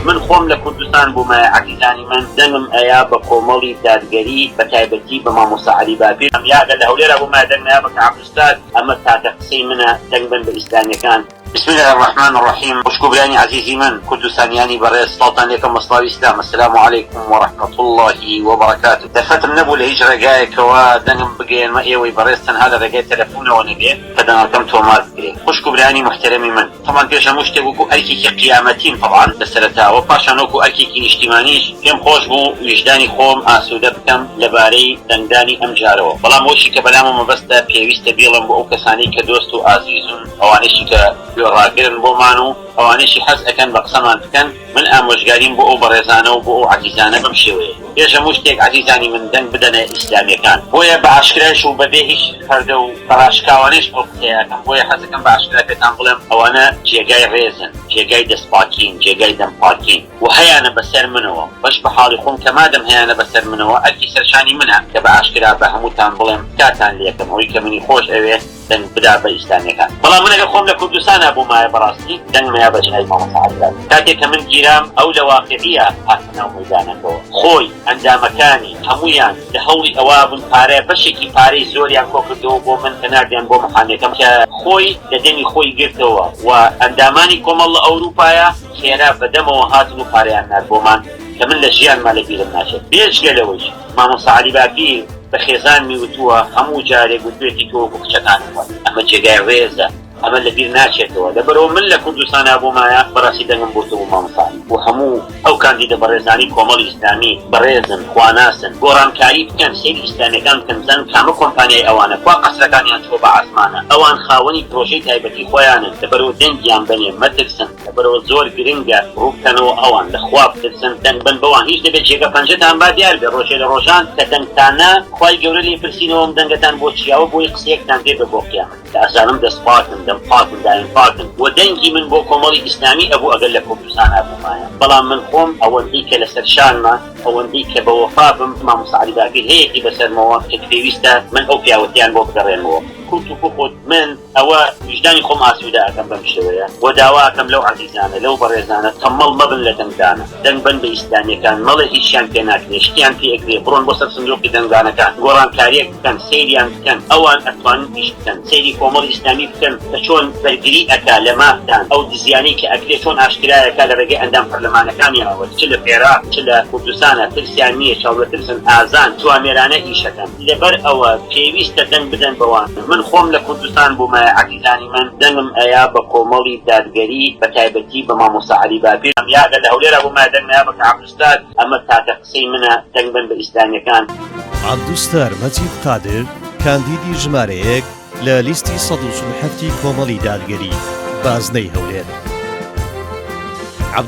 من خۆم لە کوردستان بوومایە عەزیزانی من دەنگم ئەیا بە کۆمەڵی دادگەری بە تایبەتی بە مامۆستا عەلی باپیر یا ئەگەر لە هەولێرا بوومایە دەنگم ئەیا بە کاک عەبدولستار ئەمە تاکە قسەی منە دەنگ بەن بە ئیسلامیەکان. بسم اللە الرحمن الرحیم خوشک و برایانی عەزیزی من کوردستانیانی بەڕێز سڵاوتان لێکەم بە سڵاوی ئیسلام السلام علیکم و رحمە اللە و بەرەکاته دەرفەتم نەبوو لە هیچ ڕێگایەکەوە دەنگم بگەیەنمە ئێوەی بەڕێز تەنها لە ڕێگای تەلەفونەوە نەبێ کە دەنگەکەم تۆمار بکرێ خوشک و برایانی موحتەرەمی من تەبعەن پێش هەموو شتێک وەکو ئەرکێکی قیامەتیم تەبعەن لە سەرەتاوە پاشان وەکو ئەرکێکی نیشتیمانیش پێم خۆش بوو ویژدانی خۆم ئاسوودە بکەم لەبارەی دەنگدانی ئەم جارەوە بەڵام ئەوەشی کە بەلامەوە مەبەستە پێویستە بیڵێم بۆ ئەو کەسانەی کە دۆست و ئازیزن ئەوانەیشی کە گوێڕاگرن بۆمان و ئەوانەیشی حەز ئەکەن بە قسەمان بکەن، من ئامۆژگاریم بۆ ئەو بەڕێزانە و بۆ ئەو عەزیزانە بەم شێوەیە، پێش هەموو شتێک عەزیزانی من دەنگ بدەنە ئیسلامیەکان، بۆیە بە ئاشکرایش و بەبێ هیچ پەردە و بە ڕاشکاوانەیش ئەو قسەیە ئەکەم، بۆیە حەزەکەم بە ئاشکرا پێتان بڵێم ئەوانە جێگای ڕێزن، جێگای دەست پاکین، جێگای دەم پاکین و هەیانە بەسەر منەوە، بەش بە حاڵی خۆم کە مادەم هەیانە بەسەر منەوە ئەرکی سەرشانی منە کە بە ئاشکرا بە هەمووتان بڵێم تکاتان لێکەم ئەوەی کە منی خۆش ئەوێ، دەنگ بدا بە ئیسلامیەکان بەڵام من ئەگەر خۆم لە کوردستانا بوومایە بەڕاستی دەنگمەیا بە جنابی مامۆستا عەلی بابی کاتێک کە من گیرام ئەو لە واقیعیە هاتە ناو مەیدانەکەوە خۆی ئەندامەکانی هەموویان لە هەوڵی ئەوە بوون پارە بەشێکی پارەی زۆریان کۆکردەوە بۆ من کە ناردیان بۆ محامیەکەم کە خۆی لە دەمی خۆی گرتەوە و ئەندامانی کۆمەڵ لە ئەوروپایە خێرا بە دەمەوە هاتن و پارەیان نارد بۆمان کە من لە ژیانما لە بیرم ناچێت بێجگە لەوەیش مامۆستا عەلی باپیر بە خێزانمی وتووە هەموو جارێک وتوێتی تۆ وەکو کچەکانم وای ئەمە جێگای ڕێزە ئەمە لە بیر ناچێتەوە لەبەرئەوە من لە کوردستانا بوومایە بەڕاستی دەنگم بۆ تۆ بوو مامۆستا عەلی و هەموو ئەو کاندیدە بەڕێزانەی کۆمەڵی ئیسلامی بەڕێزن خواناسن گۆڕانکاری بکەن سەیری ئیسلامیەکان بکەن بزانن کامە کۆمپانیای ئەوانە کوا قەسرەکانیان چووە بە عاسمانە ئەوان خاوەنی پرۆژەی تایبەتی خۆیانن لەبەرئەوە دەنگیان بەنێ مەترسن. لەبەرئەوە زۆر گرنگە ڕووبکەنەوە ئەوان لە خوا بترسن دەنگ بەن بەوان هیچ نەبێت جێگە پەنجەتان با دیار بێت ڕۆژێ لە ڕۆژان کە دەنگتان نا خوای گەورە لێی پرسینەوە ئەم دەنگەتان بۆ چیاوە بۆی قسەیەکتان پێ بێ بۆ قیامەت کە ئەزانم دەست پاکن دەم پاکن دایم پاکن وە دەنگی من بۆ کۆمەڵی ئیسلامی ئەبوو ئەگەر لە کوردستانا بوومایە بەڵام من خۆم ئەوەندەی کە لەسەر شانمە ئەوەندەی کە بە وەفا بم مامۆستا عەلی باپیر هەیەتی بەسەرمەوە کە پێویستە من ئەو پیاوەتیان بۆ بگەڕێنمەوە کورت و پوخت من ئەوە ویژدانی خۆم ئاسوودە ئەکەم بەم شێوەیە وە داوا ئەکەم لەو عەزیزانە لەو بەڕێزانە تەمەڵ مەبن لە دەنگدانە دەنگ بەن بە ئیسلامیەکان مەڵێ هیچیان پێ ناکرێ شتیان پێ ئەکرێ بڕۆن بۆ سەر سندوقی دەنگدانەکان گۆڕانکاریەک بکەن سەیریان بکەن ئەوان ئەتوانن ئیش بکەن سەیری کۆمەڵی ئیسلامی بکەن کە چۆن بەرگری ئەکا لە مافتان ئەو دزیانەی کە ئەکرێ چۆن ئاشکرایەکا لە ڕێگەی ئەندام پەرلەمانەکانیانەوە چ لە عێراق چ لە کوردستانا ترسیان نیە چاولەترسن ئازان جوامێرانە ئیشەکەن. لەبەر ئەوە پێویستە دەنگ بدەن بەوان. من خۆم لە کوردستان بوومایە عەزیزانی من دەنگم ئەیا بە کۆمەڵی دادگەری بە تایبەتی بە مامۆستا عەلی باپیر یا ئەگەر لە هەولێرا بوومایە دەنگم ئەیا بە کاک عەبدولستار ئەمە تاکە قسەی منە دەنگ بەن بە ئیسلامیەکان. عەبدولستار مەجید قادر کاندیدی ژمارە یەک لە لیستی 147 ی کۆمەڵی دادگەری بازنەی هەولێر.